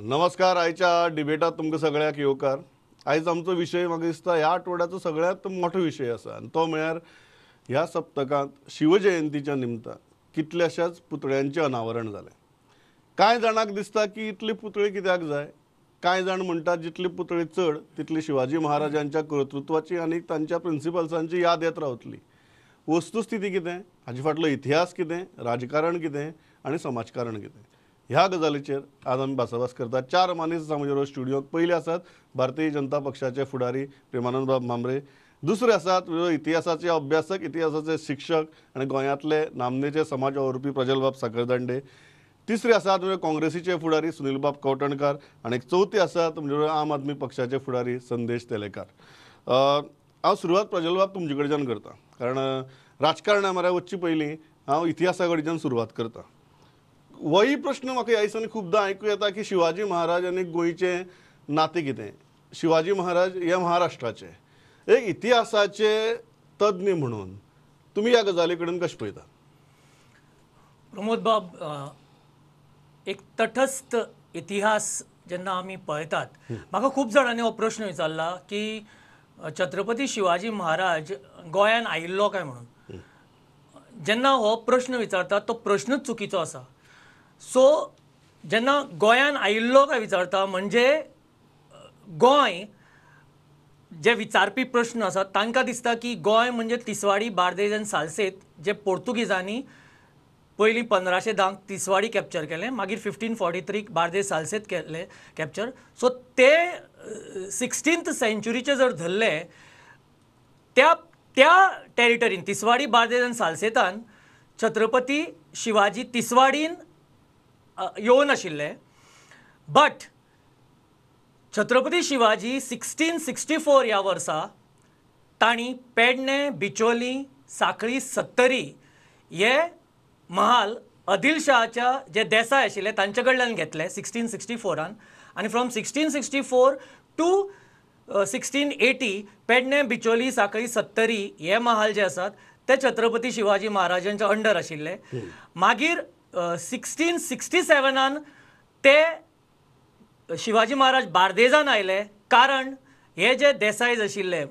नमस्कार. आयच्या डिबेटात तुमकां सगळ्यांक येवकार. आयज आमचो विशय म्हाका दिसता ह्या आठवड्याचो सगळ्यांत मोठो विशय आसा आनी तो म्हळ्यार ह्या सप्तकांत शिवजयंतीच्या निमतान कितल्याशाच पुतळ्यांचें अनावरण जालें. कांय जाणांक दिसता की इतले पुतळे कित्याक जाय, कांय जाण म्हणटात जितले पुतळे चड तितली शिवाजी महाराजांच्या कर्तृत्वाची आनी तांच्या प्रिंसिपल्सांची याद येत रावतली. वस्तुस्थिती कितें, हाजे फाटलो इतिहास कितें, राजकारण कितें आनी समाजकारण कितें, ह्या गजालीचेर आज आमी भासाभास करतात. चार मानेस्त आसा म्हजे बरोबर स्टुडियोक. पयले आसात भारतीय जनता पक्षाचे फुडारी प्रेमानंद बाब म्हांबरे, दुसरे आसात इतिहासाचे अभ्यासक, इतिहासाचे शिक्षक आनी गोंयांतले नामनेचे समाज वावुरपी प्रजलबाब साखरदांडे, तिसरे आसात म्हणजे काँग्रेसीचे फुडारी सुनीलबाब कवठणकार आनी एक चवथे आसात म्हणजे आम आदमी पक्षाचे फुडारी संदेश तेलेकार. हांव सुरवात प्रजलबाब तुमचे कडच्यान करता, कारण राजकारणा म्हऱ्या वचचे पयलीं हांव इतिहासा कडच्यान सुरवात करता. होय प्रश्न म्हाका ह्या दिसांनी खुबदां आयकूं येता की शिवाजी महाराज आनी गोंयचें नातें कितें, शिवाजी महाराज हे महाराष्ट्राचे. एक इतिहासाचे तज्ञ म्हणून तुमी ह्या गजाली कडेन कशें पळयता? प्रमोद बाब, एक तटस्थ इतिहास जेन्ना आमी पळयतात, म्हाका खूब जाणांनी हो प्रश्न विचारला की छत्रपती शिवाजी महाराज गोंयान आयिल्लो काय म्हणून. जेन्ना हो प्रश्न विचारतात तो प्रश्नूच चुकीचो आसा. सो जेन्ना गोंयान आयिल्लो काय विचारता म्हणजे गोंय जे विचारपी प्रश्न आसा तांकां दिसता की गोंय म्हणजे तिसवाडी, बार्देज आनी सालसेत जे पोर्तुगीजांनी पयलीं 1510 तिसवाडी कॅप्चर केलें, मागीर 1543 बार्देज सालसेत केलें कॅप्चर. सो ते 16th सेंच्युरीचे जर धरले त्या त्या टेरिटरीन तिसवाडी, बार्देज आनी सालसेतान छत्रपती शिवाजी तिसवाडीन येवनाशिल्ले, बट छत्रपती शिवाजी 1664 ह्या वर्सा तांणी पेडणे, बिचोली, साखळी, सत्तरी हे महाल आदिलशहाच्या जे देसाय आशिल्ले तांचे कडल्यान घेतले 1664 आनी फ्रॉम 1664 टू 1680 पेडणे, बिचोली, साखळी, सत्तरी हे महाल जे आसात ते छत्रपती शिवाजी महाराजांच्या अंडर आशिल्ले. मागीर 1667 ते शिवाजी महाराज बार्देजान आयले, कारण हे जे देसायज आशिल्ले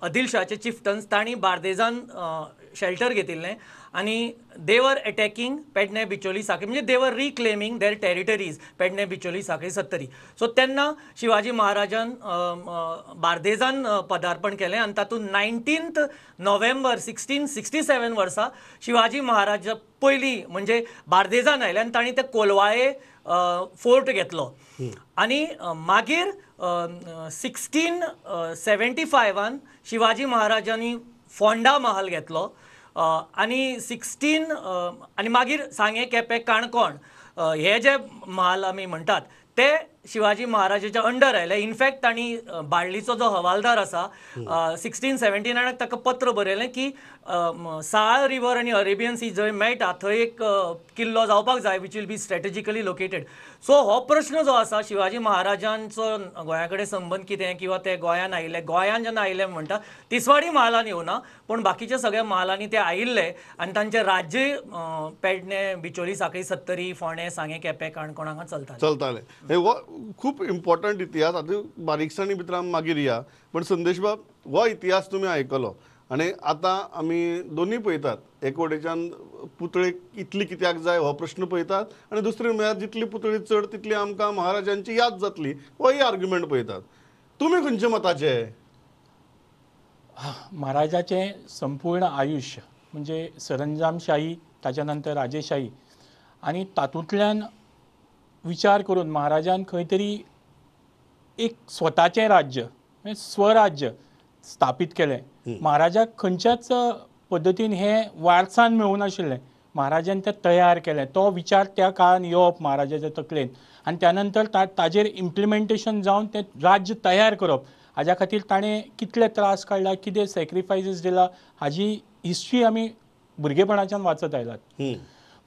आदिलशहाचे चिफ्टन्स तांणी बार्देजान शेल्टर घेतिल्लें आनी they were attacking Pedne, Bicholim, Sanquelim, म्हणजे they were reclaiming their territories Pedne, Bicholim, Sanquelim, Sattari. So तेन्ना शिवाजी महाराजान बार्देजान पदार्पण केलें आनी तातूंत 19 नोव्हेंबर 1667 वर्सा शिवाजी महाराज पयलीं म्हणजे बार्देजान आयले आनी तांणी ते कोलवाळे फोर्ट घेतलो आनी मागीर 1675 शिवाजी महाराजांनी फोंडा महाल घेतलो आनी 16 आनी मागीर सांगें, केपें, काणकोण हे जे महाल आमी म्हणटात ते शिवाजी महाराजाच्या अंडर आयले. इनफॅक्ट तांणी बाळ्ळीचो जो हवालदार आसा 1679 ताका पत्र बरयलें की साळ रिवर आनी अरेबियन सी जंय मेळटा थंय एक किल्लो जावपाक जाय which will be strategically located. So हो प्रश्न जो आसा शिवाजी महाराजांचो गोंया कडेन संबंद कितें किंवा ते गोंयान आयिल्ले, गोंयान जेन्ना आयिल्ले म्हणटा तिसवाडी महालान येवना पूण बाकीच्या सगळ्या महालांनी ते आयिल्ले आनी तांचें राज्य पेडणे, बिचोली, साखळी, सत्तरी, फोंडें, सांगें, केपें, काणकोण हांगा चलतालें. खूब इम्पॉर्टंट इतिहास. आतां बारीकसाणी भितर आमी मागीर या, पण संदेश बाब हो इतिहास तुमी आयकलो आनी आतां आमी दोनूय पळयतात. एक वटेच्यान पुतळे इतली कित्याक जाय हो प्रश्न पळयतात आनी दुसरें म्हळ्यार जितली पुतळी चड तितली आमकां महाराजांची याद जातली होय आर्ग्युमेंट पळयतात. तुमी खंयच्या मताचे? महाराजाचें संपूर्ण आयुश्य म्हणजे सरंजामशाही, ताच्या नंतर राजेशाही आनी तातूंतल्यान विचार करून महाराजान खंय तरी एक स्वताचें राज्य म्हणजे स्वराज्य स्थापीत केलें. महाराजाक खंयच्याच पद्दतीन हें वारसान मेळूं नाशिल्लें, महाराजान तें तयार केलें. तो विचार त्या काळान येवप महाराजाच्या तकलेन आनी त्या नंतर ताजेर इम्प्लिमेंटेशन जावन तें राज्य तयार करप हाज्या खातीर ताणें कितले त्रास काडला, कितें सॅक्रिफायसीस दिला हाजी हिस्ट्री आमी भुरगेपणाच्यान वाचत आयलात.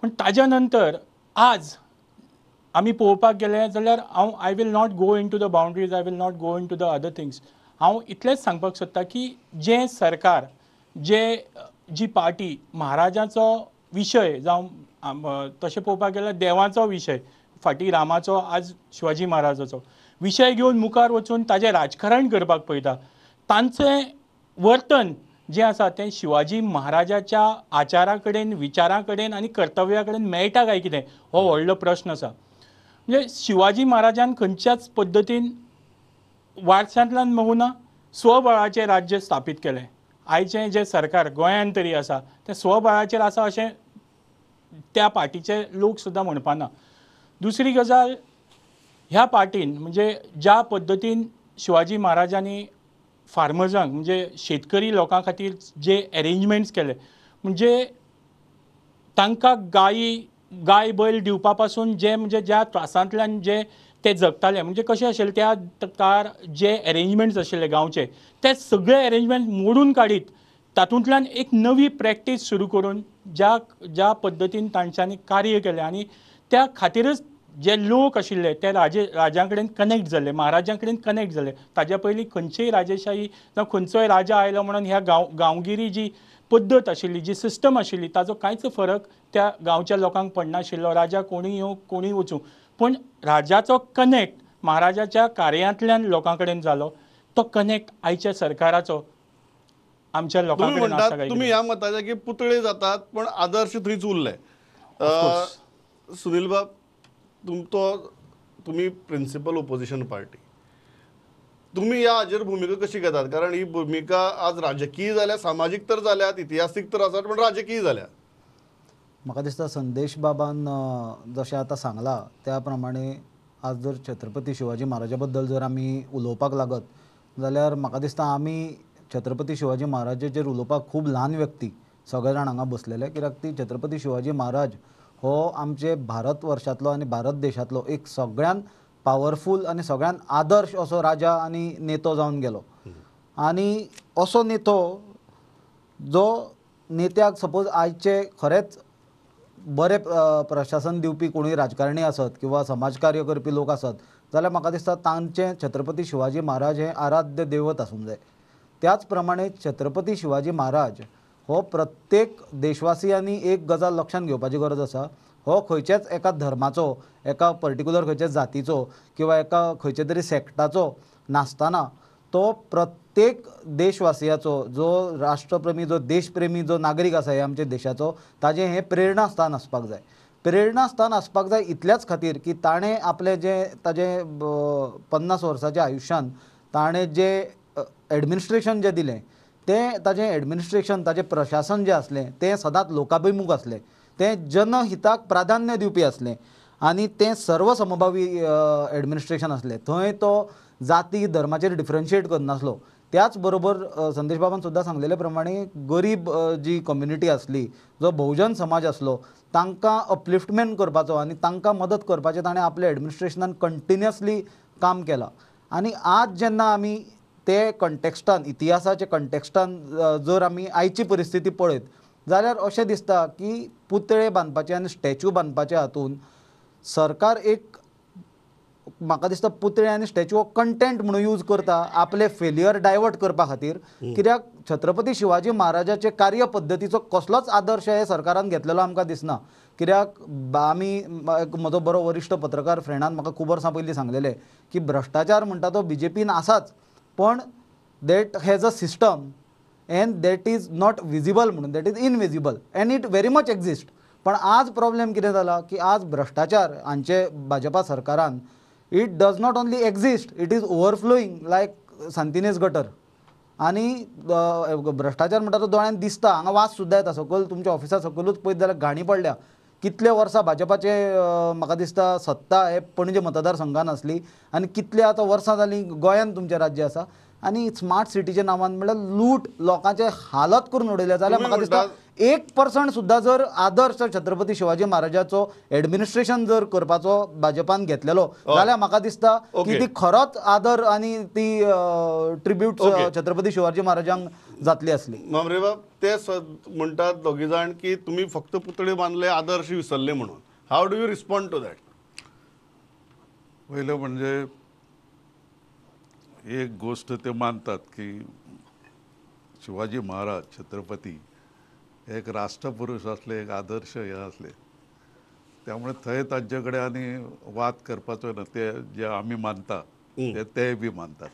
पूण ताज्या नंतर आज आमी पळोवपाक गेले जाल्यार हांव I will not go into the boundaries, I will not go into the other things. हांव इतलेंच सांगपाक सोदता की जें सरकार, जे जी पार्टी महाराजाचो विशय जावं तशें पळोवपाक गेल्यार देवाचो विशय फाटीं रामाचो, आज शिवाजी महाराजाचो विशय घेवन मुखार वचून ताजें राजकारण करपाक पळयता. तांचें वर्तन जें आसा तें शिवाजी महाराजाच्या आचारा कडेन, विचारा कडेन आनी कर्तव्या कडेन मेळटा काय कितें हो व्हडलो प्रश्न आसा. म्हणजे शिवाजी महाराजान खंयच्याच पद्दतीन वारसांतल्यान मेळूना स्वबळाचें राज्य स्थापीत केलें. आयचें जें सरकार गोंयांत तरी आसा तें स्वबळाचेर आसा अशें त्या पार्टीचे लोक सुद्दां म्हणपाना. दुसरी गजाल, ह्या पार्टीन म्हणजे ज्या पद्दतीन शिवाजी महाराजांनी फार्मर्सांक म्हणजे शेतकरी लोकां खातीर जे एरेंजमेंट्स केले, म्हणजे तांकां गाय बैल दिवपा पासून जे म्हणजे ज्या त्रासांतल्यान जे ते जगताले, म्हणजे कशें आशिल्लें त्या काळार जे एरेंजमेंट्स आशिल्ले गांवचे ते सगळे एरेंजमेंट मोडून काडीत तातूंतल्यान एक नवी प्रॅक्टीस सुरू करून ज्या ज्या पद्दतीन तांच्यांनी कार्य केलें आनी त्या खातीरच जे लोक आशिल्ले ते राजां कडेन कनेक्ट जाले, महाराजां कडेन कनेक्ट जाले. ताज्या पयलीं खंयचीय राजेशाही जावं खंयचोय राजा आयलो म्हणून ह्या गांवगिरी जी पद्दत आशिल्ली, जी सिस्टम आशिल्ली ताजो कांयच फरक त्या गांवच्या लोकांक पडनाशिल्लो. राजा कोणूय येवं कोणूय वचूं, पूण राजाचो कनेक्ट महाराजाच्या कार्यांतल्यान लोकां कडेन जालो. तो कनेक्ट आयच्या सरकाराचो आमच्या लोकां कडेन आसा. तुमी ह्या मताचे की पुतळे जातात पण आदर्श थंयच उरले. सुनील बाब, तुमी प्रिन्सिपल ओपोजिशन पार्टी, तुमी ह्या हाजेर भुमिका कशी घेतात? कारण ही भुमिका आज राजकीय जाल्या, सामाजीक तर जाल्यात, इतिहासीक तर आसात, पण राजकीय जाल्या. म्हाका दिसता संदेश बाबान जशें आतां सांगलां त्या प्रमाणे आज जर छत्रपती शिवाजी महाराजा बद्दल जर आमी उलोवपाक लागत जाल्यार म्हाका दिसता आमी छत्रपती शिवाजी महाराजाचेर उलोवपाक खूब ल्हान व्यक्ती सगळे जाण हांगा बसलेले. कित्याक ती छत्रपती शिवाजी महाराज हो आमचे भारत वर्षांतलो आनी भारत देशांतलो एक सगळ्यान पावरफूल आनी सगळ्यान आदर्श असो राजा आनी नेतो जावन गेलो. आनी असो नेतो जो नेत्याक सपोज आयचे खरेंच बरें प्रशासन दिवपी कोणूय राजकारणी आसत किंवा समाजकार्य करपी लोक आसत जाल्यार म्हाका दिसता तांचें छत्रपती शिवाजी महाराज हें आराध्य दैवत आसूंक जाय. त्याच प्रमाणे छत्रपती शिवाजी महाराज हो प्रत्येक देशवासियांनी एक गजाल लक्षांत घेवपाची गरज आसा, हो खंयच्याच एका धर्माचो, एका पर्टिक्युलर खंयच्या जातीचो किंवा एका खंयच्या तरी सेक्टाचो नासतना तो प्रत्येक देशवासियाचो जो राष्ट्रप्रेमी, जो देशप्रेमी जो नागरीक आसा हे आमच्या देशाचो, ताजें हें प्रेरणास्थान आसपाक जाय. प्रेरणास्थान आसपाक जाय इतल्याच खातीर की ताणें आपलें जें ताजें 50 वर्साच्या आयुश्यान ताणें जें एडमिनिस्ट्रेशन जें दिलें तें ताजें एडमिनिस्ट्रेशन, ताजें प्रशासन जें आसलें तें सदांच लोकाभिमुख आसलें, तें जनहिताक प्राधान्य दिवपी आसलें आनी तें सर्वसमभावी एडमिनिस्ट्रेशन आसलें. थंय तो जाती धर्माचेर डिफरन्शिएट करनासलो. त्याच बरोबर संदेश बाबान सुद्दां सांगलेले प्रमाणे गरीब जी कम्युनिटी आसली, जो बहुजन समाज आसलो, तांकां अपलिफ्टमेंट करपाचो आनी तांकां मदत करपाचें ताणें आपल्या एडमिनिस्ट्रेशनान कंटिन्युअसली काम केलां. आनी आज जेन्ना आमी ते कंटेक्स्टान, इतिहासाच्या कंटेक्स्टान जर आमी आयची परिस्थिती पळयत जाल्यार अशें दिसता की पुतळे बांदपाचे आनी स्टॅच्यू बांदपाचे हातून सरकार एक म्हाका दिसता पुतळे आनी स्टॅच्यू हो कंटेंट म्हणून यूज करता आपले फेलियर डायवर्ट करपा खातीर. कित्याक छत्रपती शिवाजी महाराजाचे कार्य पद्दतीचो कसलोच आदर्श हे सरकारान घेतलेलो आमकां दिसना. कित्याक आमी म्हजो बरो वरिश्ठ पत्रकार फ्रेंडान म्हाका खूब वर्सां पयलीं सांगलेलें की भ्रश्टाचार म्हणटा तो बीजेपीन आसाच, पण that has a system and that is not visible म्हणून, that is invisible and it very much exist. पण आज प्रॉब्लेम कितें जाला की आज भ्रश्टाचार हांचे भाजपा सरकारान it does not only exist, it is overflowing like Santa Inez gutter. आनी भ्रश्टाचार म्हणटा तो दोळ्यान दिसता, हांगा वास सुद्दां येता. सकयल तुमच्या ऑफिसा सकयलूच पळयत जाल्यार घाणी पडल्या. कितले वर्सां भाजपाचे म्हाका दिसता सत्ता हे पणजे मतदारसंघान आसली आनी कितले आतां वर्सां जालीं गोंयांत तुमचें राज्य आसा आनी स्मार्ट सिटीच्या नांवान म्हणल्यार लूट लोकांचे हालत करून उडयल्या. जाल्यार म्हाका दिसता 1% सुद्दां जर आदर्श छत्रपती शिवाजी महाराजाचो एडमिनिस्ट्रेशन जर करपाचो भाजपान घेतलेलो जाल्यार म्हाका दिसता की ती खरोच आदर आनी ती ट्रिब्यूट छत्रपती शिवाजी महाराजांक जातली आसली. म्हांबरे बाब, ते म्हणटात दोगी जाण की तुमी फक्त पुतळे बांदले, आदर्श विसरले म्हणून. How do you respond to that? पयलें म्हणजे एक गोष्ट ते मानतात की शिवाजी महाराज छत्रपती एक राष्ट्रपुरुष असले, एक आदर्श हे असले, त्यामुळे थंय तांचे कडेन आनी वाद करपाचो ना. ते जे आमी मानता ते तेय बी मानतात.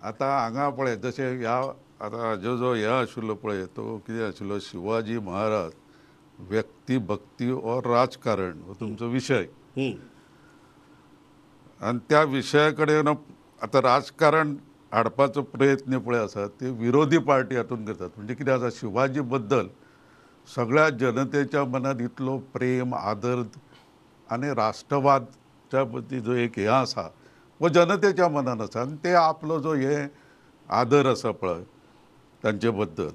आतां हांगा पळय जशें ह्या आतां हाजो जो हे आशिल्लो पळय तो कितें आशिल्लो, शिवाजी महाराज व्यक्ती भक्ती और राजकारण हो तुमचो विशय. आनी त्या विशया कडेन आतां राजकारण हाडपाचो प्रयत्न पळय आसा ते विरोधी पार्टी हातून करतात. म्हणजे कितें आसा, शिवाजी बद्दल सगळ्या जनतेच्या मनात इतलो प्रेम आदर आनी राष्ट्रवादच्या बद्दल जो एक हें आसा हो जनतेच्या मनान आसा आनी ते आपलो जो हे आदर आसा पळय तांचे बद्दल,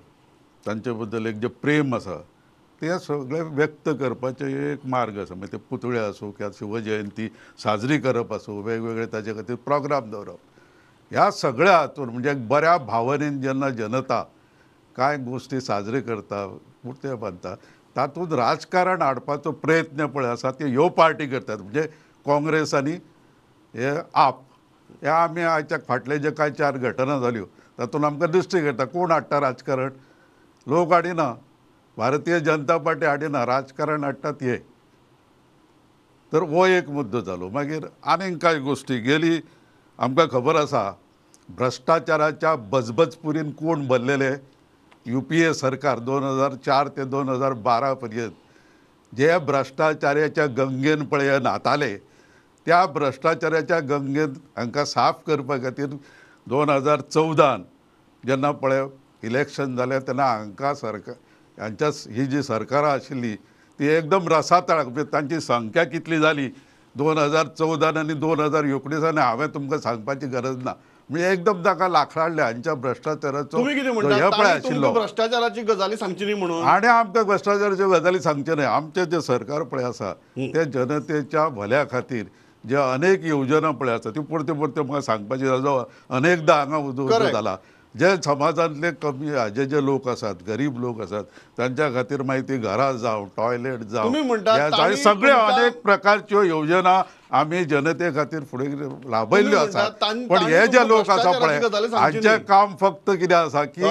तांचे बद्दल एक जें प्रेम आसा ते सगळें व्यक्त करपाचें एक मार्ग आसा. मागीर ते पुतळे आसूं किंवा शिवजयंती साजरी करप आसूं, वेगवेगळे ताजे खातीर प्रोग्राम दवरप, ह्या सगळ्या हातून म्हणजे एक बऱ्या भावनेन जेन्ना जनता कांय गोश्टी साजरे करता, पुतळे बांदता, तातूंत राजकारण हाडपाचो प्रयत्न पळय आसा ते ह्यो पार्टी करतात. म्हणजे काँग्रेस आनी हे आप, ह्या आमी आयच्या फाटले जे कांय 4 घटना जाल्यो तातूंत आमकां दिश्टी करता कोण हाडटा राजकारण. लोक हाडिना, भारतीय जनता पार्टी हाडिना, राजकारण हाडटात हे. तर हो एक मुद्दो जालो. मागीर आनीक कांय गोश्टी गेली आमकां खबर आसा, भ्रश्टाचाराच्या बजबजपुरीन कोण भरलेले, UPA सरकार 2004 ते 2012 पर्यंत जे भ्रश्टाचाराच्या गंगेन पळय न्हाताले त्या भ्रश्टाचाराच्या गंगेन हांकां साफ करपा खातीर 2014 जेन्ना पळय इलेक्शन जालें तेन्ना हांकां सरकार हांच्या ही जी सरकारां आशिल्ली ती एकदम रसातळाक, म्हणजे तांची संख्या कितली जाली 2014 आनी 2019 हांवें तुमकां सांगपाची गरज ना. म्हणजे एकदम ताका लाखडाडले हांच्या भ्रश्टाचाराचो हे पळय आशिल्लो. भ्रश्टाचाराची गजाली सांगची न्ही म्हणून, आनी आमकां भ्रश्टाचाराच्यो गजाली सांगच्यो न्हय. आमचें जें सरकार पळय आसा तें जनतेच्या भल्या खातीर जे अनेक योजना पळय आसा त्यो परत्यो परत्यो म्हाका सांगपाची जो अनेकदां हांगा उदो जाला. जे समाजांतले कमी हाजे जे लोक आसात, गरीब लोक आसात, तांच्या खातीर मागीर ती घरां जावं, टॉयलेट जावं, सगळे अनेक प्रकारच्यो योजना आमी जनते खातीर फुडें लाभयल्ल्यो आसात. पण हे जे लोक आसा पळय हांचें काम फक्त कितें आसा की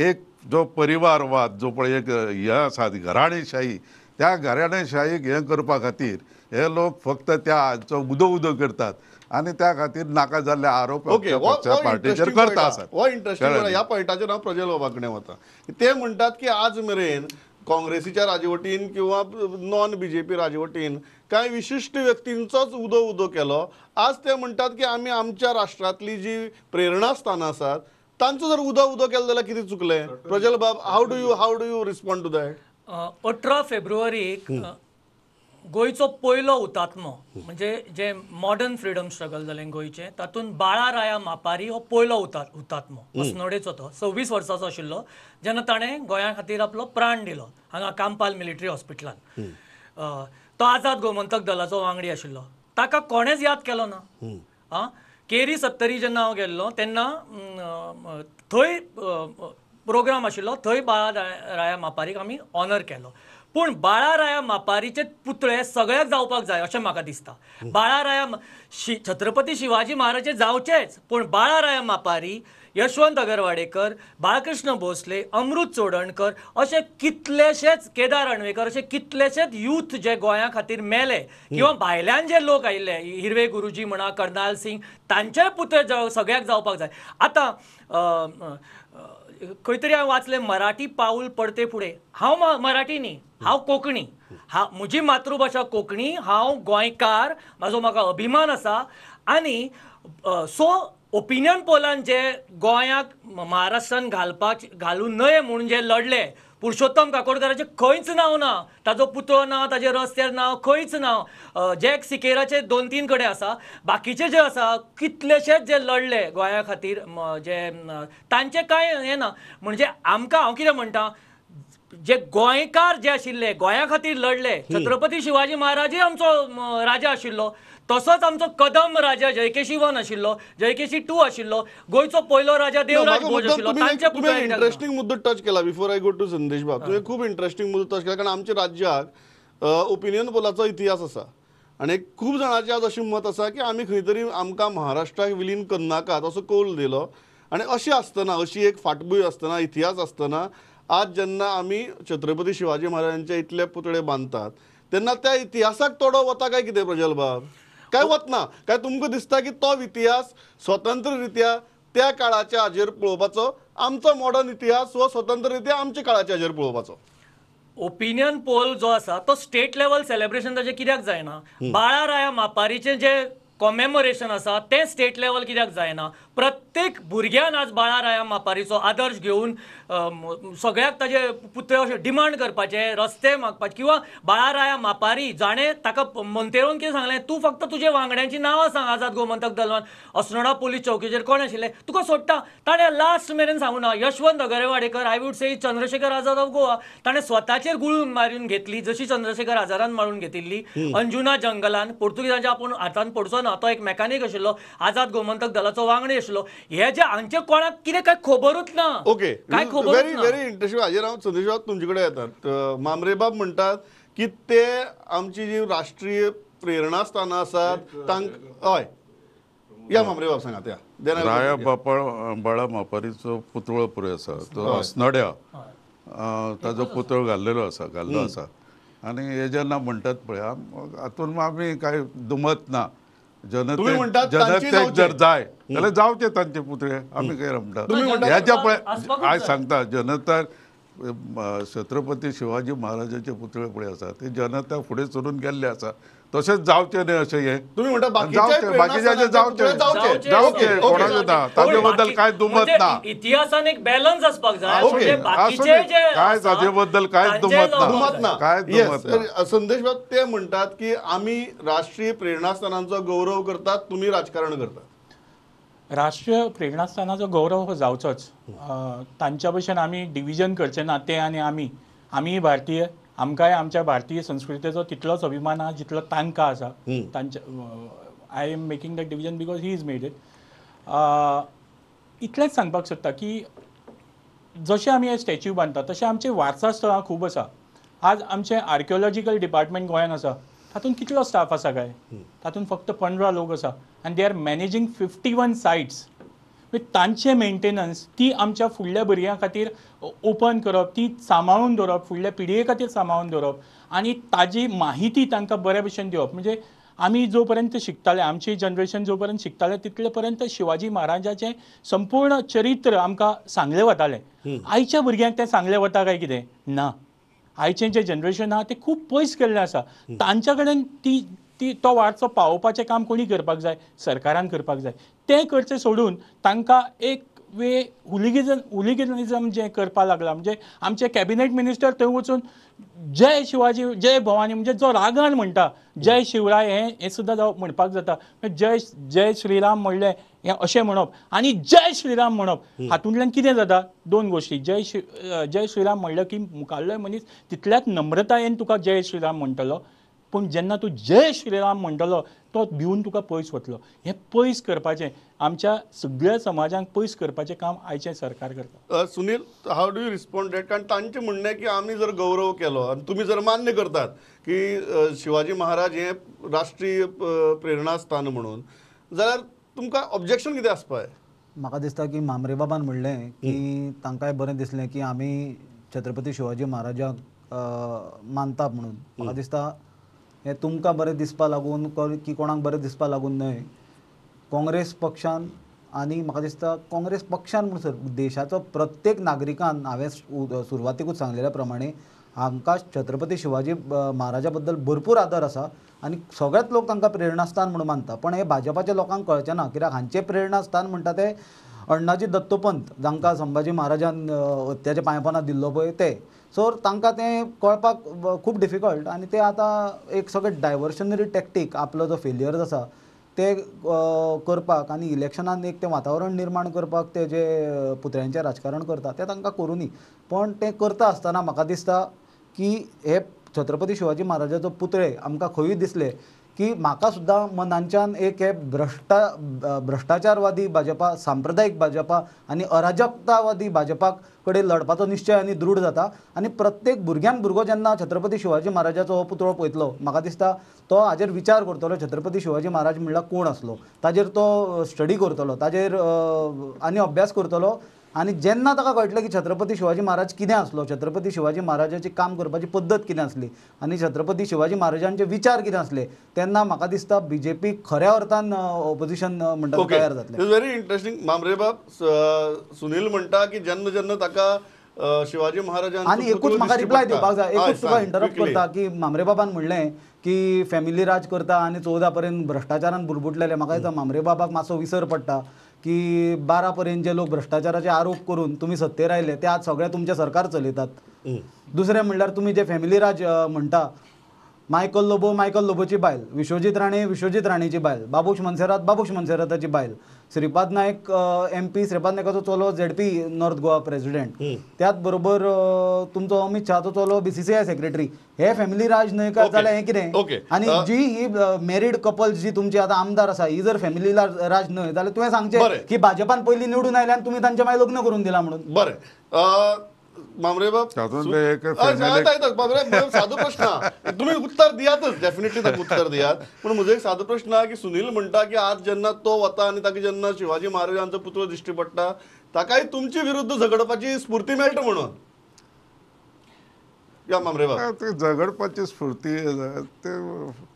एक जो परिवारवाद जो पळय एक हे आसा घराणेशाही, त्या घराणेशाहीक हें करपा खातीर हे लोक फक्त त्या हांचो उदो उदो करतात आनी त्या खातीर नाका जाल्ले आरोप पार्टीचेर करता आसात. हो इंट्रस्टिंग ह्या पॉयंटाचेर हांव प्रजल बाबा कडेन वता. ते म्हणटात की आज मेरेन काँग्रेसीच्या राजवटीन किंवा नॉन बीजेपी राजवटीन कांय विशिश्ट व्यक्तींचोच उदो उदो केलो. आज ते म्हणटात की आमी आमच्या राष्ट्रांतली जी प्रेरणास्थानां आसात तांचो जर उदो उदो केलो जाल्यार कितें चुकलें? प्रजल बाब, how do you respond to that? 18 फेब्रुवारीक गोंयचो पयलो हुतात्मो म्हणजे जे मॉडर्न फ्रिडम स्ट्रगल जालें गोंयचें तातूंत बाळा राया मापारी हो पयलो हुतात्मो, अस्नोडेचो. तो 26 वर्सांचो आशिल्लो जेन्ना ताणें गोंया खातीर आपलो प्राण दिलो हांगा कांपाल मिलिटरी हॉस्पिटलान. तो आझाद गोमंतक दलाचो वांगडी आशिल्लो. ताका कोणेंच याद केलो ना. आं, केरी सत्तरी जेन्ना हांव गेल्लो तेन्ना थंय प्रोग्राम आशिल्लो, थंय बाळा राया मापारीक आमी ऑनर केलो. पूण बाळा राया मापारीचे पुतळे सगळ्याक जावपाक जाय अशें म्हाका दिसता. बाळा राया छत्रपती शिवाजी महाराजे जावचेच, पूण बाळा राया मापारी, यशवंत अगरवाडेकर, बाळकृष्ण भोसले, अमृत चोडणकर अशे कितलेशेच, केदार अणवेकर अशे कितलेशेच यूथ जे गोंया खातीर मेले किंवा भायल्यान जे लोक आयिल्ले, हिरवे गुरुजी म्हणा, कर्नाल सिंग, तांचेय पुतळे सगळ्याक जावपाक जाय. आतां खंय तरी हांवें वाचलें मराठी पाऊल पडते फुडें. हांव मराठी न्ही, हांव कोंकणी, म्हजी मातृभाशा कोंकणी, हांव गोंयकार, म्हाजो म्हाका अभिमान आसा. आनी सो ओपिनियन पोलान जे गोंयाक महाराष्ट्रान घालूं नये म्हणून जे लढले, पुरुषोत्तम काकोडकाराचें खंयच नांव ना, ताजो पुतळो ना, ताजे रस्त्यार नांव खंयच ना. जॅक सिकेराचे 2-3 कडेन आसा. बाकीचे जे आसा कितलेशेच जे लढले गोंया खातीर जे तांचें कांय हें ना. म्हणजे आमकां हांव कितें म्हणटा, जे गोंयकार जे आशिल्ले गोंया खातीर लढले, छत्रपती शिवाजी महाराजूय आमचो राजा आशिल्लो, तसोच आमचो कदम राजा जयकेशी 1 आशिल्लो, जयकेशी 2 आशिल्लो, गोंयचो पयलो राजा देवराज भोज आशिल्लो. तांचे पुतळे. इंट्रस्टिंग मुद्दो टच केला. बिफोर I go to संदेश बाब, तुवें खूब इंट्रस्टिंग मुद्दो टच केला, कारण आमच्या राज्याक ओपिनियन पोलाचो इतिहास आसा आनी खूब जाणांचें आज अशें मत आसा की आमी खंय तरी आमकां महाराष्ट्राक विलीन करनाकात असो कौल दिलो. आनी अशें आसतना, अशी एक फाटभूंय आसतना, इतिहास आसतना, आज जेन्ना आमी छत्रपती शिवाजी महाराजांचे इतले पुतळे बांदतात तेन्ना त्या इतिहासाक तोडो वता काय कितें प्रजल बाब? काय वतना काय तुमकां दिसता की तो इतिहास स्वतंत्र रित्या त्या काळाच्या हाजेर पळोवपाचो, आमचो मॉडर्न इतिहास हो स्वतंत्र रित्या आमच्या काळाच्या हाजेर पळोवपाचो? ओपिनियन पोल जो आसा तो स्टेट लेवल सेलिब्रेशन ताजें कित्याक जायना? बाळा राया मापारीचें जें कॉमेमोरेशन आसा तें स्टेट लेवल कित्याक जायना? प्रत्येक भुरग्यान आज बाळा राया मापारीचो आदर्श घेवन सगळ्याक ताजे पुतळे अशें डिमांड करपाचे, रस्ते मागपाचे. किंवा बाळा राया मापारी जाणें ताका मंतेरोन कितें सांगलें, तूं फक्त तुजे वांगड्यांची नांवां सांग आझाद गोमंतक दलान अस्नोडा पोलीस चौकीचेर कोण आशिल्ले तुका सोडटा. ताणें लास्ट मेरेन सांगूं ना. Yashwant Agarwadekar, I would say Chandrashekhar Azad of Goa, ताणें स्वताचेर गुळून मारून घेतली जशी चंद्रशेखर आझादान मारून घेतिल्ली अंजुना जंगलान. पोर्तुगीजांच्या आपूण हातान पडचो ना, तो एक मेकॅनिक आशिल्लो, आझाद गोमंतक दलाचो वांगडी आशिल्लो. हे जे हांचे कोणाक कितें काय खबरूच ना. ओके, काय खबर व्हेरी व्हेरी इंटरेस्टिंग. हाजेर हांव संदेश बाब तुमचे कडेन येतात. मामरेबाब म्हणटात की ते आमची जी राष्ट्रीय प्रेरणास्थानां आसात तांकां, हय या मामरेबाब सांगात. या राया बापा बाळा मापारीचो पुतळो पळय आसा तो अस्नोड्या ताजो पुतळो घाल्लेलो आसा, घाल्लो आसा. आनी हे जेन्ना म्हणटात पळय हातून आमी कांय दुमत ना. जनतेक जर जाय जाल्यार जावचे तांचे पुतळे, आमी काय म्हणटा ह्याच्या पळय आयज सांगता जनता छत्रपती शिवाजी महाराजाचे पुतळे पळय आसा ते जनता फुडें सरून गेल्ले आसा, तशेंच जावचें न्हय अशें हें तुमी म्हणटा. बाकीच्याचे जावचे जावचे कोणाचें ना, ताजे बद्दल कांय दुमत ना. इतिहासान एक बॅलन्स आसपाक जाय, काय ताजे बद्दल कांय दुमत ना, काय दुमत ना. संदेश बाब ते म्हणटात की आमी राष्ट्रीय प्रेरणास्थानांचो गौरव करतात, तुमी राजकारण करतात. राष्ट्रीय प्रेरणास्थानाचो गौरव हो जावचोच. तांच्या भशेन आमी डिविजन करचे ना. ते आनी आमी, आमीय भारतीय, आमकांय आमच्या भारतीय संस्कृतेचो तितलोच अभिमान आहा जितलो तांकां आसा. तांच्या I am making that division because he is made it. इतलेंच सांगपाक सोदता की जशें आमी हे स्टॅच्यू बांदतात तशें आमचे वारसा स्थळां खूब आसा. आज आमचें आर्किओलॉजिकल डिपार्टमेंट गोंयांत आसा, तातूंत कितलो स्टाफ आसा काय? तातूंत फक्त 15 लोक आसा आनी they are managing 51 sites. तांचें मेंटेनन्स ती आमच्या फुडल्या भुरग्यां खातीर ओपन करप, ती सांबाळून दवरप, फुडल्या पिळगे खातीर सांबाळून दवरप आनी ताजी माहिती तांकां बऱ्या भशेन दिवप. म्हणजे आमी जो पर्यंत शिकताले, आमची जनरेशन जो पर्यंत शिकताले तितले पर्यंत शिवाजी महाराजाचें संपूर्ण चरित्र आमकां सांगलें वतालें. आयच्या भुरग्यांक तें सांगलें वता काय कितें ना. आयचें जें जनरेशन आहा तें खूब पयस गेल्लें आसा. तांच्या कडेन ती ती तो वारसो पावोवपाचें काम कोणी करपाक जाय? सरकारान करपाक जाय. तें करचें सोडून तांकां एक वे हुलिगनिजम जें करपाक लागलां. म्हणजे आमचे कॅबिनेट मिनिस्टर थंय वचून जय शिवाजी जय भवानी, म्हणजे जो रागान म्हणटा जय शिवराय हें सुद्दां जावं म्हणपाक जाता. जय जय श्रीराम म्हणलें हें अशें म्हणप आनी जय श्रीराम म्हणप हातूंतल्यान कितें जाता? दोन गोश्टी. जय श्रीराम म्हणलें की मुखाल्लो मनीस तितल्याच नम्रतायेन तुका जय श्रीराम म्हणटलो, पूण जेन्ना तूं जय श्रीराम म्हणटलो तो भिवन तुका पयस वतलो. हें पयस करपाचें आमच्या सगळ्या समाजांक पयस करपाचें काम आयचें सरकार करता. Sunil, how do you respond that? कारण तांचें म्हणणें की आमी जर गौरव केलो आनी तुमी जर मान्य करतात की शिवाजी महाराज हें राष्ट्रीय प्रेरणास्थान म्हणून, जाल्यार तुमकां ऑब्जेक्शन कितें आसपाक? म्हाका दिसता की मामरेबाबान म्हणलें की तांकांय बरें दिसलें की आमी छत्रपती शिवाजी महाराजाक मानतात म्हणून. म्हाका दिसता हें तुमकां बरें दिसपा लागून की कोणाक बरें दिसपा लागून न्हय, काँग्रेस पक्षान आनी म्हाका दिसता काँग्रेस पक्षान म्हणून सर देशाचो प्रत्येक नागरिकान, हांवें सुरवातेकूच सांगलेल्या प्रमाणे हांकां छत्रपती शिवाजी महाराजा बद्दल भरपूर आदर आसा आनी सगळेच लोक तांकां प्रेरणास्थान म्हणून मानता. पण हे भाजपाच्या लोकांक कळचें ना, कित्याक हांचें प्रेरणास्थान म्हणटा ते अण्णाजी दत्तोपंत, जांकां संभाजी महाराजान हत्याच्या पांयपणां दिल्लो पळय ते. सो तांकां तें कळपाक खूब डिफिकल्ट आनी ते आतां एक सगळें डायवर्शनरी टॅक्टीक आपलो जो फेलियर आसा ते करपाक आनी इलेक्शनान एक तें वातावरण निर्माण करपाक ते जे पुतळ्यांचें राजकारण करता तें तांकां करूं न्ही. पण तें करता आसतना म्हाका दिसता की हे छत्रपती शिवाजी महाराजाचो पुतळे आमकां खंयूय दिसले की म्हाका सुद्दां मनांच्यान एक हे भ्रष्टाचारवादी भाजपा, सांप्रदायीक भाजपा आनी अराजकतावादी भाजपा कडेन लढपाचो निश्चय आनी दृढ जाता. आनी प्रत्येक भुरग्यान भुरगो जेन्ना छत्रपती शिवाजी महाराजाचो हो पुतळो पळयतलो, म्हाका दिसता तो हाजेर विचार करतलो छत्रपती शिवाजी महाराज म्हणल्यार कोण आसलो, ताजेर तो स्टडी करतलो, ताजेर आनी अभ्यास करतलो. आनी जेन्ना ताका कळटलें की छत्रपती शिवाजी महाराज कितें आसलो, छत्रपती शिवाजी महाराजाची काम करपाची पद्दत कितें आसली आनी छत्रपती शिवाजी महाराजांचे विचार कितें आसले, तेन्ना म्हाका दिसता बीजेपी खऱ्या अर्थान ऑपोजिशन म्हणटा तयार जातलें. Very interesting. मामरेबाब, सुनील म्हणटा की जेन्ना जेन्ना ताका शिवाजी महाराजांचो आनी एकूच म्हाका रिप्लाय दिवपाक जाय, एकूच तुका इंटरप्ट करता की मामरेबाबान म्हणलें की फॅमिली राज करता आनी 14 पर्यंत भ्रश्टाचारान बुरबुटलेले. म्हाका दिसता मामरेबाबाक मातसो विसर पडटा की 12 पर्यंत जे लोक भ्रश्टाचाराचे आरोप करून तुमी सत्तेर आयले ते आज सगळे तुमचें सरकार चलयतात. दुसरें म्हणल्यार तुमी जे फॅमिली राज म्हणटा, मायकल लोबो मायकल लोबोची बायल, विश्वजीत राणे विश्वजीत राणेची बायल, बाबूश मनसेरात बाबूश मनसेराताची बायल, श्रीपाद नायक एमपी श्रीपाद नायकाचो चलो ZP north Goa president, त्याच बरोबर तुमचो अमित शहाचो चलो BCCI secretary. हे फॅमिली राज न्हय काय जाल्यार हें कितें? आनी जी ही मॅरीड कपल्स जी तुमची आतां आमदार आसा ही जर फॅमिली राज न्हय जाल्यार तुवें सांगचें की भाजपान पयलीं निवडून आयले आनी तुमी तांचे मागीर लग्न करून दिलां म्हणून. बरें मामरेबाब, सादो प्रश्न, तुम्ही उत्तर दियातच, डेफिनेटली ताका उत्तर दियात. पूण म्हजो एक सादो प्रश्न आहा की सुनील म्हणटा की आज जेन्ना तो वता आनी ताका जेन्ना शिवाजी महाराजांचो पुतळो दिश्टी पडटा ताकाय तुमचे विरुद्ध झगडपाची स्फूर्ती मेळटा म्हणून. या मामरेबाब, ते झगडपाची स्फूर्ती ते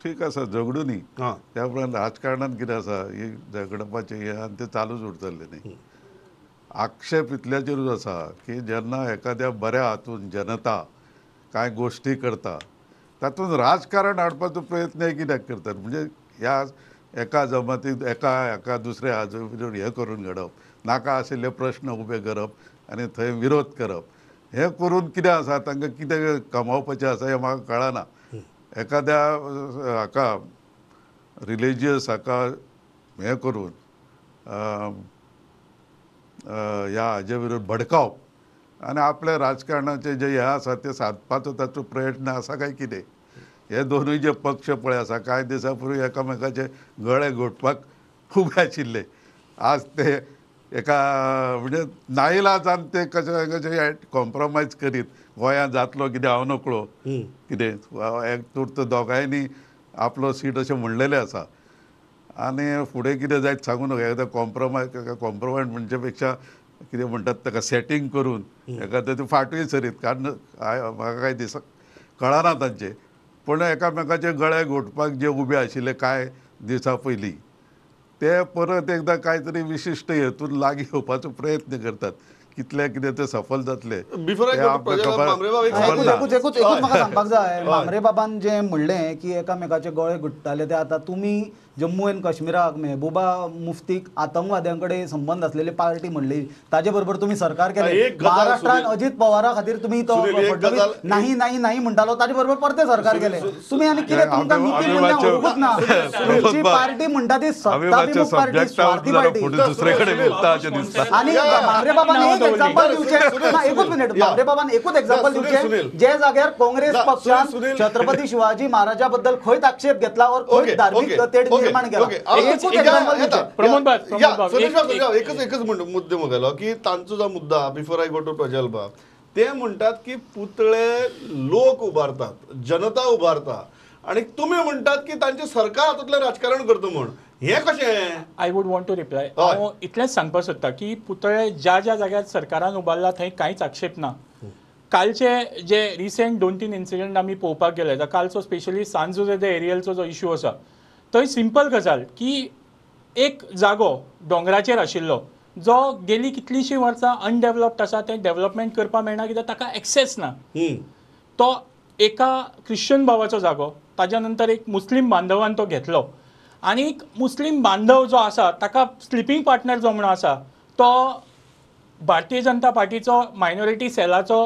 ठीक आसा, झगडूं न्ही. त्या उपरांत राजकारणांत कितें आसा ही झगडपाचें हें आनी तें चालूच उरतलें न्ही. आक्षेप इतल्याचेरूच आसा की जेन्ना एखाद्या बऱ्या हातून जनता कांय गोश्टी करता तातूंत राजकारण हाडपाचो प्रयत्न कित्याक करतात? म्हणजे ह्या एका जमातीत एका एका दुसऱ्या हाजो हें करून घडप, नाका आशिल्ले प्रश्न उबे करप आनी थंय विरोध करप, हें करून कितें आसा तांकां कितें कमावपाचें आसा हें म्हाका कळना. एखाद्या हाका रिलिजियस हाका हें करून ह्या हाजे विरोध भडकावप आनी आपल्या राजकारणाचे जे हें आसा तें सादपाचो ताचो प्रयत्न आसा काय कितें? हे दोनूय जे पक्ष पळय आसा कांय दिसां पूर्वी एकामेकाचे गळे घोटपाक उबे आशिल्ले, आज ते एका म्हणजे नाईलाजान ते कशें कशें कॉम्प्रोमायज करीत गोंयांत जातलो कितें हांव नकळो कितें, एक तुर्त दोगांयनी आपलो सीट अशें म्हणलेलें आसा आनी फुडें कितें जायत सांगू नाका. एकदां कॉम्प्रोमायज कॉम्प्रोमायज म्हणचे पेक्षा कितें म्हणटात ताका सेटींग करून एखादें ते फाटूय सरीत, कारण म्हाका कांय दिस कळना तांचें. पूण एकामेकाचे गळे घोटपाक जे उबे आशिल्ले कांय दिसां पयलीं ते परत एकदां कांय तरी विशिश्ट हेतून लागीं येवपाचो प्रयत्न करतात. कितले कितें ते सफल जातले. एकूच म्हाका सांगपाक जाय, मामरेबाबान जें म्हणलें की एकामेकाचे गळे घुट्टाले ते आतां तुमी जम्मू एंड काश्मीराक मेहबूबा मुफ्तीक आतंकवाद्यां कडेन संबंद आसलेली पार्टी म्हणली, ताजे बरोबर तुमी सरकार केलें. महाराष्ट्रान अजीत पवारा खातीर तुमी तो नाही नाही नाही म्हणटालो, ताजे बरोबर परतें सरकार केलें तुमी. आनी कितें तुमकां नीती मुल्यां उरूंकच ना. तुमची पार्टी म्हणटा ती सत्ताभिमुख पार्टी, स्वार्थी पार्टी. आनी मामरेबाबान एक एक्झाम्पल दिवचें, एकूच मिनिट, मामरेबाबान एकूच एक्झाम्पल दिवचें जे जाग्यार काँग्रेस पक्षान छत्रपती शिवाजी महाराजा बद्दल खंयच आक्षेप घेतला और खंयच धार्मीक तेढ निर्माण केला. एकच एकच मुद्दे म्हगेलो की तांचो जो मुद्दा before I go to Prajal बाब, ते म्हणटात की पुतळे लोक उबारतात, जनता उबारता आनी तुमी म्हणटात की तांचें सरकार हातूंतलें राजकारण करता म्हूण, हें कशें? I would want to reply. हांव इतलेंच सांगपाक सोदता की पुतळे ज्या ज्या जाग्यार सरकारान उबारला थंय कांयच आक्षेप ना. कालचे जे रिसेंट 2-3 इन्सिडंट आमी पळोवपाक गेले जाल्यार कालचो स्पेशली सांजो जे एरियलचो जो इशू आसा थंय सिंपल गजाल की एक जागो दोंगराचेर आशिल्लो जो गेली कितलींशीं वर्सां अनडेवलप्ड आसा, तें डेवलपमेंट करपाक मेळना कित्याक ताका एक्सेस ना. तो एका क्रिश्चन भावाचो जागो, ताज्या नंतर एक मुस्लीम बांधवान तो घेतलो आनी एक मुस्लीम बांधव जो आसा ताका स्लिपींग पार्टनर जो म्हणून आसा तो भारतीय जनता पार्टीचो मायनॉरिटी सेलाचो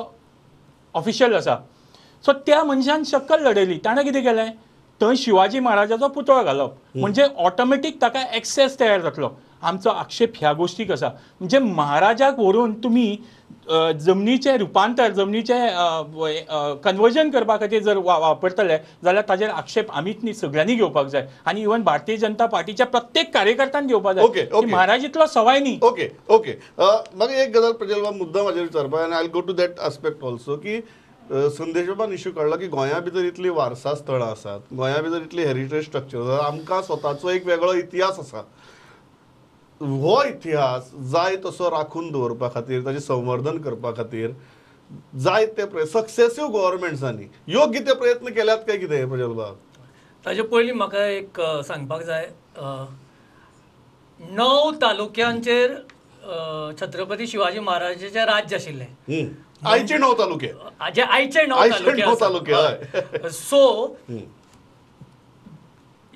ऑफिशियल आसा. सो त्या मनशान शक्कल लडयली. ताणें कितें केलें, थंय शिवाजी महाराजाचो पुतळो घालप म्हणजे ऑटोमॅटीक ताका एक्सेस तयार जातलो. आमचो आक्षेप ह्या गोश्टीक आसा. म्हणजे महाराजाक व्हरून तुमी जमनीचें रुपांतर, जमनीचें कन्वर्जन करपा खातीर जर वापरतले जाल्यार ताजेर आक्षेप आमीच न्ही सगळ्यांनी घेवपाक जाय आनी इवन भारतीय जनता पार्टीच्या प्रत्येक कार्यकर्त्यान घेवपाक जाय. महाराज इतलो सवाय न्ही. ओके ओके, म्हाका एक गजाल प्रजल बाब मुद्दा म्हाजेर विचारपा आनी I go to that aspect also की संदेश बाबान इश्यू काडला की गोंया भितर इतली वारसा स्थळां आसात, गोंया भितर इतली हेरिटेज स्ट्रक्चर आसा, आमकां स्वताचो एक वेगळो इतिहास आसा. हो इतिहास जाय तसो राखून दवरपा खातीर, ताचें संवर्धन करपा खातीर जाय ते सक्सेसीव गव्हर्मेंट्सांनी योग्य ते प्रयत्न केल्यात काय कितें प्रजल बाब? ताजे पयलीं म्हाका एक सांगपाक जाय, 9 तालुक्यांचेर छत्रपती शिवाजी महाराजाचें राज्य आशिल्लें. आयचे 9 तालुके, जे आयचे 9 तालुके. सो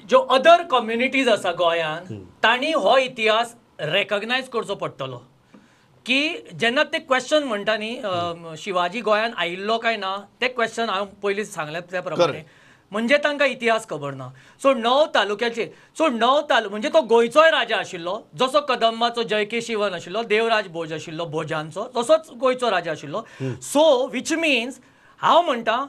ज्यो अदर कम्युनिटीज आसा गोंयांत तांणी हो इतिहास रेकग्नायज करचो पडटलो की जेन्ना ते क्वेश्चन म्हणटा न्ही शिवाजी गोंयांत आयिल्लो काय ना, ते क्वेश्चन हांव पयलीं सांगलें त्या प्रमाणे म्हणजे तांकां इतिहास खबर ना. सो 9 तालुक्याचेर, सो 9 तालुको म्हणजे तो गोंयचोय राजा आशिल्लो, जसो कदंबाचो जयकेशिवन आशिल्लो, देवराज भोज आशिल्लो भोजांचो, तसोच गोंयचो राजा आशिल्लो. सो which means हांव म्हणटा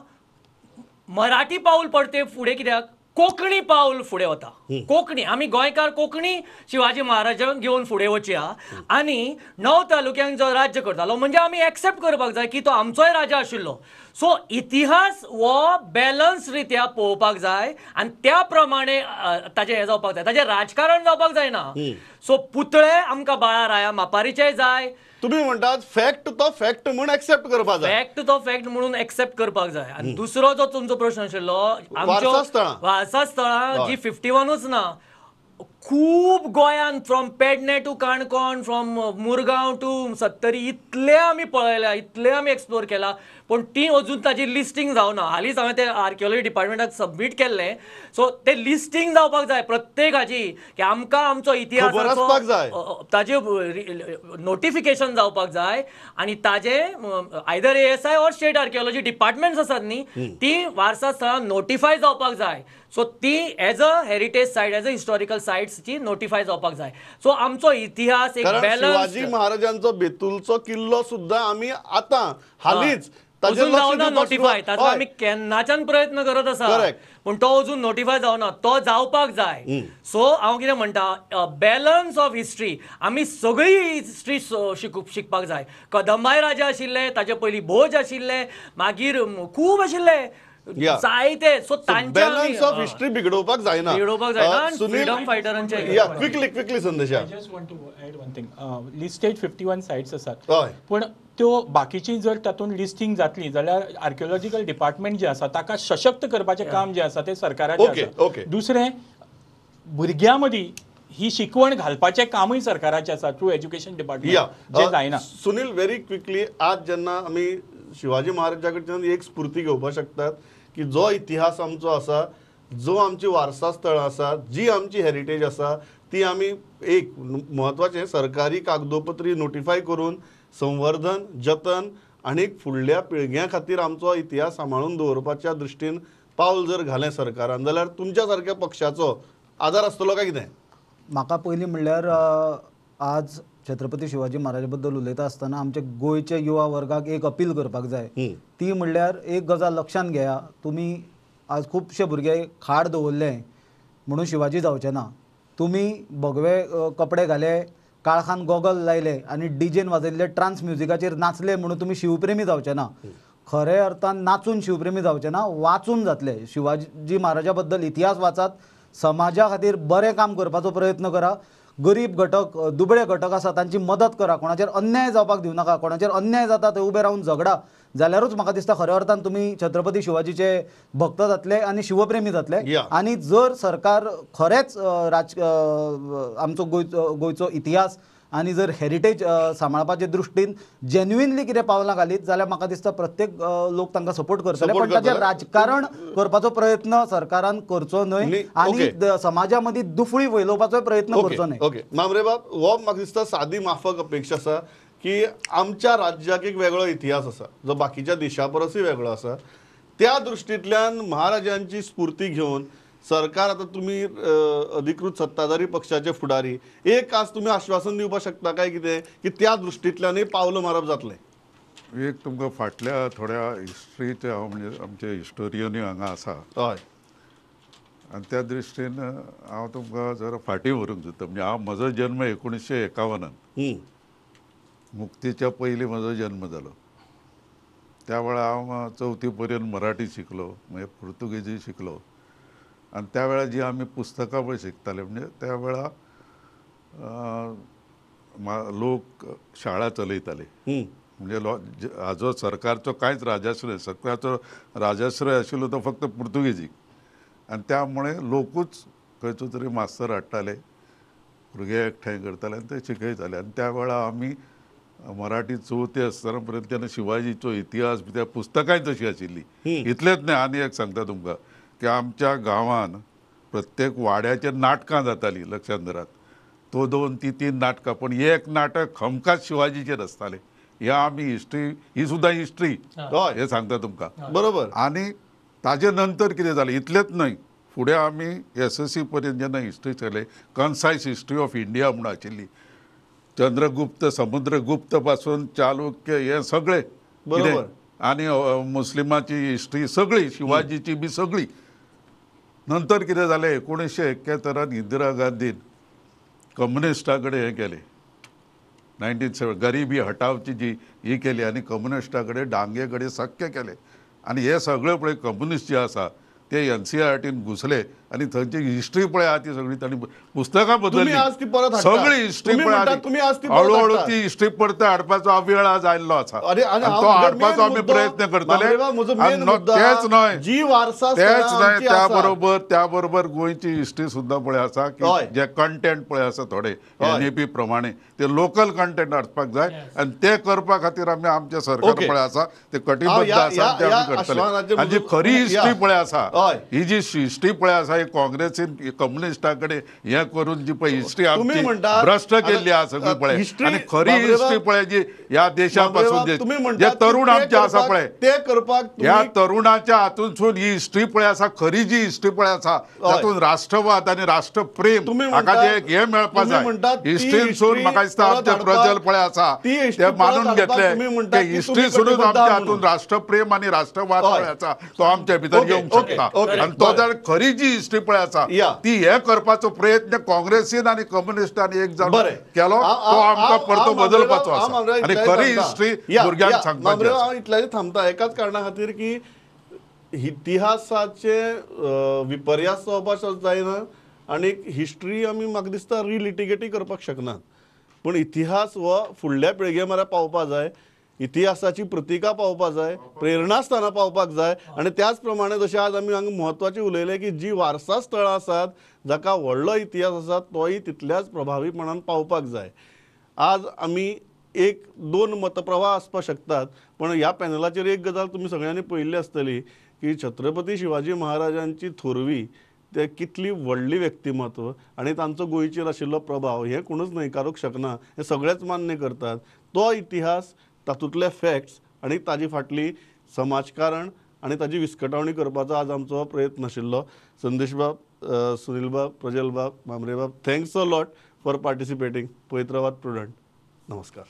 मराठी पावल पडते फुडें कित्याक कोंकणी पावल फुडें वता. कोंकणी आमी गोंयकार कोंकणी शिवाजी महाराजांक घेवन फुडें वचया आनी 9 तालुक्यांक जो राज्य करतालो म्हणजे आमी एक्सेप्ट करपाक जाय की तो आमचोय राजा आशिल्लो. सो इतिहास हो बॅलन्स रित्या पळोवपाक जाय आनी त्या प्रमाणे ताजें हें जावपाक जाय, ताजें राजकारण जावपाक जायना. सो पुतळे आमकां बाळा राया मापारीचे जाय. तुम्ही म्हणटात फॅक्ट तो फॅक्ट म्हणून एक्सेप्ट करपाक जाय, फॅक्ट तो फॅक्ट म्हणून एक्सेप्ट करपाक जाय. आनी दुसरो जो तुमचो प्रश्न आशिल्लो वारसा स्थळां जी 51च ना, खूब गोंयांत from Pedne to Canacona, from Murgaon to Sattari इतले आमी पळयल्या, इतले आमी एक्सप्लोर केला, पूण ती अजून ताजी लिस्टींग जावना. हालींच हांवें ते आर्किओलॉजी डिपार्टमेंटाक सबमीट केल्लें. सो ते लिस्टींग जावपाक जाय प्रत्येकाची की आमकां आमचो इतिहास ताजे नोटिफिकेशन जावपाक जाय आनी ताजे either ASI or state archaeology departments आसात न्ही ती वारसा स्थळां नोटिफाय जावपाक जाय. सो ती as a heritage site, as a historical सायट्सची notify जावपाक जाय. सो आमचो इतिहास एक बॅलन्स. शिवाजी महाराजांचो बेतुलचो किल्लो सुद्दां आमी आतां हालींच अजून जावना नोटिफाय, ताचो आमी केन्नाच्यान प्रयत्न करत आसा पूण तो अजून नोटिफाय जावना, तो जावपाक जाय. सो हांव कितें म्हणटा, बॅलन्स ऑफ हिस्ट्री, आमी सगळी हिस्ट्री शिकपाक जाय. कदंबाय राजा आशिल्ले, ताचे पयलीं भोज आशिल्ले, मागीर खूब आशिल्ले जायते. सो बॅलन्स ऑफ हिस्ट्री बिगडोवपाक जायना, बिगडोवपाक जायना. फ्रीडम फायटरांचे quickly quickly Sandesh. I just want to add one thing. Listed 51 sites आसात, पूण त्यो बाकीची जर तातूंत लिस्टींग जातली जाल्यार आर्किओलॉजिकल डिपार्टमेंट जें आसा ताका सशक्त करपाचें काम जें आसा तें सरकाराचें आसा. दुसरें, भुरग्यां मदीं ही शिकवण घालपाचें कामूय सरकाराचें आसा थ्रू एज्युकेशन डिपार्टमेंट, जें जायना. सुनील, व्हेरी क्विकली, आज जेन्ना आमी शिवाजी महाराजा कडच्यान एक स्फूर्ती घेवपाक शकतात की जो इतिहास आमचो आसा, जो आमची वारसा स्थळां आसा, जी आमची हेरिटेज आसा, ती आमी एक म्हत्वाचें सरकारी कागदोपत्री नोटिफाय करून संवर्धन, जतन आनी फुडल्या पिळग्यां खातीर आमचो इतिहास सांबाळून दवरपाच्या दृश्टीन पावल जर घालें सरकारान जाल्यार तुमच्या सारक्या पक्षाचो आदार आसतलो काय कितें? म्हाका पयलीं म्हणल्यार आज छत्रपती शिवाजी महाराजा बद्दल उलयता आसतना आमच्या गोंयच्या युवा वर्गाक एक अपील करपाक जाय, ती म्हणल्यार एक गजाल लक्षांत घेया, तुमी आज खुबशे भुरगे खाड दवरले म्हणून शिवाजी जावचे ना. तुमी भगवे कपडे घाले, काळखान गॉगल लायले आनी डीजेन वाजयल्ले ट्रान्स म्युजिकाचेर नाचले म्हणून तुमी शिवप्रेमी जावचे ना. खरे अर्थान नाचून शिवप्रेमी जावचे ना, वाचून जातले. शिवाजी महाराजा बद्दल इतिहास वाचात, समाजा खातीर बरें काम करपाचो प्रयत्न करा, गरीब घटक, दुबळे घटक आसा तांची मदत करा, कोणाचेर अन्याय जावपाक दिवं नाका, कोणाचेर अन्याय जाता थंय उबे रावन झगडा जाल्यारूच म्हाका दिसता खऱ्या अर्थान तुमी छत्रपती शिवाजीचे भक्त जातले आनी शिवप्रेमी जातले. आनी जर सरकार खरेंच आमचो गोंयचो इतिहास आनी जर हेरिटेज सांबाळपाचे दृश्टीन जेन्युइनली कितें पावलां घालीत जाल्यार म्हाका दिसता प्रत्येक लोक तांकां सपोर्ट करतले. पण ताचें राजकारण करपाचो प्रयत्न सरकारान करचो न्हय आनी समाजा मदीं दुफळी वयलोवपाचो प्रयत्न करचो न्हय. ओके मामरे बाब, हो म्हाका दिसता सादी माफक अपेक्षा आसा की आमच्या राज्याक एक वेगळो इतिहास आसा जो बाकीच्या देशा परसूय वेगळो आसा, त्या दृश्टींतल्यान महाराजांची स्फूर्ती घेवन सरकार आता तुम्ही अधिकृत सत्ताधारी पक्षाचे फुडारी, एक आज तुम्ही आश्वासन दिवपाक शकता काय कितें की त्या दृश्टींतल्यानूय पावलां मारप जातलें? एक तुमकां फाटल्या थोड्या हिस्ट्रीचे हांव म्हणजे आमचे हिस्टोरियनूय हांगा आसा, हय, आनी त्या दृश्टीन हांव तुमकां जरा फाटीं व्हरूंक सोदता. म्हणजे हांव म्हजो जन्म 1951, मुक्तीच्या पयलीं म्हजो जन्म जालो. त्या वेळार हांव चवथी पर्यंत मराठी शिकलो, मागीर पुर्तुगेजी शिकलो. आनी त्या वेळार जी आमी पुस्तकां पळय शिकताले म्हणजे त्या वेळार लोक शाळा चलयताले. म्हणजे हाजो सरकारचो कांयच राजाश्रय, सरकारचो राजाश्रय आशिल्लो तो फक्त पुर्तुगेजीक, आनी त्यामुळे लोकूच खंयचो तरी मास्तर हाडटाले, भुरगे एकठांय करताले आनी ते शिकयताले. आनी त्या वेळार आमी मराठी चवथी आसतना पर्यंत तेन्ना शिवाजीचो इतिहास बी त्या पुस्तकांय तशी आशिल्ली. इतलेंच न्हय, आनी एक सांगता तुमकां की आमच्या गांवान प्रत्येक वाड्याचेर नाटकां जातालीं, लक्षांत धरात, तो 2 ती 3 नाटकां, पण एक नाटक हमखास शिवाजीचेर आसतालें. ह्या आमी हिस्ट्री, ही सुद्दां हिस्ट्री हें सांगता तुमकां. बरोबर. आनी ताजे नंतर कितें जालें, इतलेंच न्हय, फुडें आमी SSC पर्यंत जेन्ना हिस्ट्री चलय, कन्सायज हिस्ट्री ऑफ इंडिया म्हूण आशिल्ली, चंद्रगुप्त समुद्रगुप्त पासून चालुक्य हे सगळे, बरोबर, आनी मुस्लिमाची हिस्ट्री सगळी, शिवाजीची बी सगळी. नंतर कितें जालें, 1971 इंदिरा गांधीन कम्युनिस्टा कडेन हें केलें, 1970 गरिबी हटावची जी ही केली आनी कम्युनिस्टा कडेन डांगे कडेन सख्य केलें. आनी हे सगळे पळय कम्युनिस्ट जे आसा ते NCERTन घुसले आनी थंयची हिस्ट्री पळय आहा ती सगळी तांणी पुस्तकां बदलली, सगळी हिस्ट्री पळय, हळूहळू ती हिस्ट्री परत हाडपाचो वेळ आज आयिल्लो आसा, तो हाडपाचो आमी प्रयत्न करतले. तेच न्हय, तेच न्हय, त्या बरोबर गोंयची हिस्ट्री सुद्दां पळय आसा की जे कंटेंट पळय आसा थोडे NEP प्रमाणे ते लोकल कंटेंट हाडपाक जाय, आनी ते करपा खातीर आमी आमचें सरकार पळय आसा ते कटिबद्ध आसा, ते आमी करतले. आनी जी खरी हिस्ट्री पळय आसा, ही जी हिस्ट्री पळय आसा, ही काँग्रेसीन कम्युनिस्टा कडेन हें करून जी पळय हिस्ट्री आमची भ्रश्ट केल्ली आसा सगळी पळय, आनी खरी हिस्ट्री पळय जी ह्या देशा पासून जे तरुण आमचे आसा पळय, ते करपाक ह्या तरुणाच्या हातूंतसून ही हिस्ट्री पळय आसा, खरी जी हिस्ट्री पळय आसा तातूंत राष्ट्रवाद आनी राष्ट्रप्रेम हाका जे हें मेळपा जाय. हिस्ट्रीनसून म्हाका दिसता आमचे प्रजल पळय आसा ते मानून घेतले की हिस्ट्रीसुनूच आमच्या हातूंत राष्ट्रप्रेम आनी राष्ट्रवाद पळय आसा तो आमच्या भितर येवंक शकता. आनी तो जर खरी जी हिस्ट्री पळय आसा ती हे करपाचो प्रयत्न काँग्रेसीन आनी कम्युनिस्टांनी एक जावन केलो, तो आमकां परतो बदलपाचो आसा आनी खरी हिस्ट्री भुरग्यांक सांगपाची. हांव इतल्याचेर थांबता एकाच कारणा खातीर की इतिहासाचे विपर्यास जावपाक जायना आनी हिस्ट्री आमी म्हाका दिसता रिलिटिगेटूय करपाक शकनात, पूण इतिहास हो फुडल्या पिळगे मेरेन पावपा जाय, इतिहासाची प्रतिका पावपा जाय, प्रेरणास्थानां पावपाक जाय. आनी त्याच प्रमाणे जशें आज आमी हांगा म्हत्वाचें उलयलें की जी वारसा स्थळां आसात जाका व्हडलो इतिहास आसा तोय तितल्याच प्रभावीपणान पावपाक जाय. आज आमी 1-2 मतप्रवाह आसपाक शकतात, पण ह्या पॅनलाचेर एक गजाल तुमी सगळ्यांनी पळयल्ली आसतली की छत्रपती शिवाजी महाराजांची थोरवी, ते कितली व्हडली व्यक्तिमत्व आनी तांचो गोंयचेर आशिल्लो प्रभाव हें कोणूच न्हयकारूंक शकना, हें सगळेच मान्य करतात. तो इतिहास, तातूंतले फॅक्ट्स आनी ताजी फाटली समाजकारण आनी ताजी विस्कटावणी करपाचो आज आमचो प्रयत्न आशिल्लो. संदेशबाब, सुनीलबाब, प्रजलबाब, मामरेबाब, thanks a lot for participating. पळयत रावात प्रुडंट. नमस्कार.